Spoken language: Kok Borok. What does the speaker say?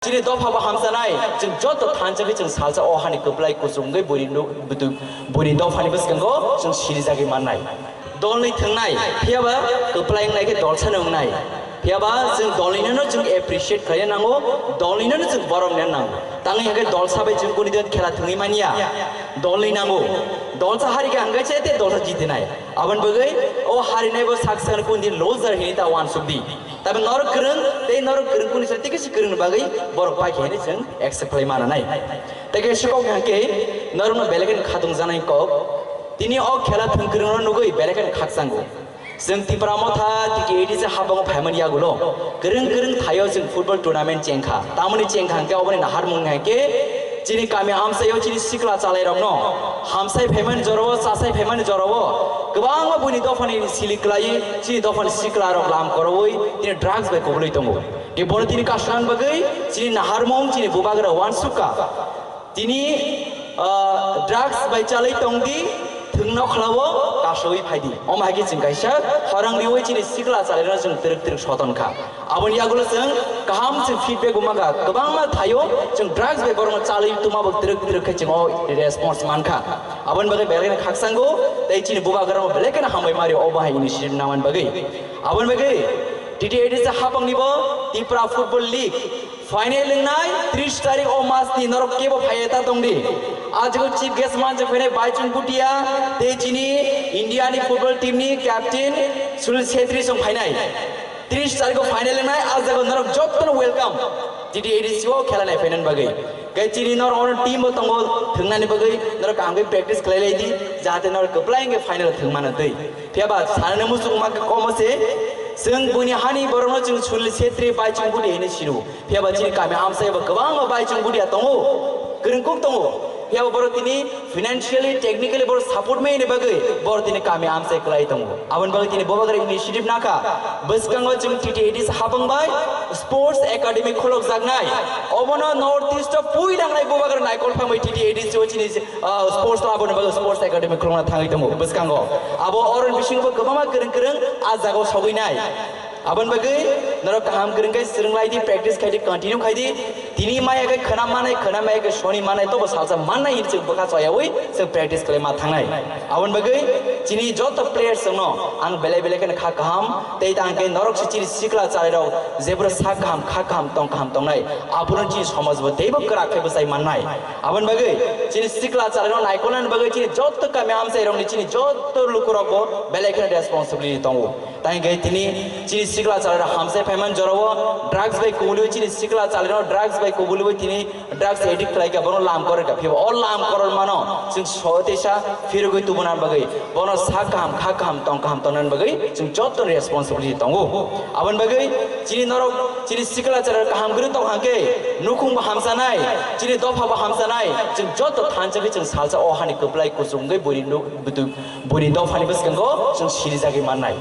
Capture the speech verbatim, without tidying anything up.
Chini dopha bo hamsanai, chwng joto thansa khe chwng salsa o hani kwplai kuchuk wngwi buini nu-, budu-, buini dophani bwskango chwng sirijagwi mannai. Dolni thwngnai, phiyaba kwplai wngnai khe dolsano wngnai. Phiyaba chwng dolninono chwng appreciate khlaina nango, dolninono chwng borom rwna nango. Tangwi hwnkhe dolsa bai chwng kuni din khela thwngwi manya, dolni nango. Dolsa harikha hwnkhe se tei dolsa jitinai. Aboni bagwi o harinai bo sak sakno kuni din loser hinwi ta uansukdi. Tabe norok kwrwng tei norok kwrwng kuni sa tei kisa kwrwngni bagwi borok pai khe hinwi chwng accept khlai mananai. Tei khe sikok hwnkhe norokno belai kheno khatung janai kok. Tini o khela thwng kwrwngno nugwi belai kheno khakchango. Chwng Tipra Motha T T A D C habango phaimani yagulo kwrwng kwrwng thaio chwng football tournament chengkha. Tamoni chengkha hwnkhe oboni naharmung hwnkhe chini kami amchaio chini sikla chalairokno hamsai phaimani jorao, chasai phaimani jorao kwbangma buini dophani sili kwlaiwi chini dophani siklarok lam koroui tini drugs bai kubului tongo. Tei bono tini kasnang bagwi chini naharmung chini bubagra uansukha. Tini, ah, drugs bai chalai tongdi, thwngno khlawo, kasoui phaidi. Omo hai khe chwng kaisa khorang riui chini sikla chalairokno chwng twrwk twrwk soton kha. Aboni yagulo chwng kaham chwng feedback bo mankha. Kwbangma thaio chwng drugs bai borokno chalwi tongma bo twrwk twrwk khe chwng o response mankha. Aboni bagwi belai kheno khakchango tei chini bubagrano belai kheno hambai mari obo hai initiative namani bagwi. Aboni bagwi T T A D C hapangni bo Tipra Football League final wngnai tris tarik o mas ni norok kebo phaiya ta tongdi. Ajgo chief guest manjak phainai Baichung Bhutia tei chini India ni football team ni captain Sunil Chhetri song phainai. Tris tarik o final wngnai, a jaga norok jotono welcome. T T A D C o khela nai phainani bagwi. Kai chini norok ono team bo tongo thwngnani bagwi norok kaham khe practice khlai lai di, jahate norok kwplai wngkhe final o thwng mano twi. Phiyaba sanani muchung ma komo se, chwng buini hani borokno chwng Sunil Chhetri Baichung Bhutia hinwi sino. Phiyaba chini kami amchai bo kwbangma Baichung Bhutia tongo, kwrwngkuk tongo. Phiyaba borok tini financially, technically borok support mai ni bagwi borok tini kami amchai kwlai tongo. Aboni bagwi tini bubagra initiative nakha. Bwskango chwng T T A D C hapang bai sports academy khulokjaknai. Obono North East o puila wngnai bubagra naikol phangbai T T A D C o chini, ah, sports o aboni bagwi sports academy khulokna thangwi tongo bwskango. Abo oroni bisingo bo kwbangma kwrwng kwrwng a jagao sogwi nai. Aboni bagwi norok kaham kwrwng khe swrwng lai di, practice khai di, continue khai di. Tini maya khe khwnam manai, khwnam maya khe soni manai, tobo salsa mannai hinwi chwng bwkha choyaui chwng practice khlai ma thangnai. Aboni bagwi chini joto players rokno ang belai belai kheno kha kaham tei tang khe norok se chini sikla chalairok jeboro sak kaham, kha kaham, tong kaham tongnai. Aphuru chini somaj bo teibo kwrak khe bwchai mannai. Aboni bagwi chini sikla chalairok naikolnani bagwi chini joto kami amchairokni chini joto lukurok bo belai kheno responsibility tongo. Tangwi khe tini chini sikla chalairok hamsai phaimani jorao drugs bai kubulwi chini sikla chalairok drugs bai kubulwi tini drugs addict khlai kha, bono lam korwi kha. Phiya o lam koror mano chwng so teisa phirogwi tubuna bagwi, bono sak kaham, kha kaham, tong kaham tongnani bagwi chwng joto responsibility tongo. Aboni bagwi chini norok chini sikla chalairok kaham kwrwi tong hangkhe nukhung bo hamsanai, chini dopha bo hamsanai, chwng joto thansa khe chwng salsa o hani kwplai kuchuk wngwi buini nu-, buini dophani bwskango chwng sirijagwi mannai.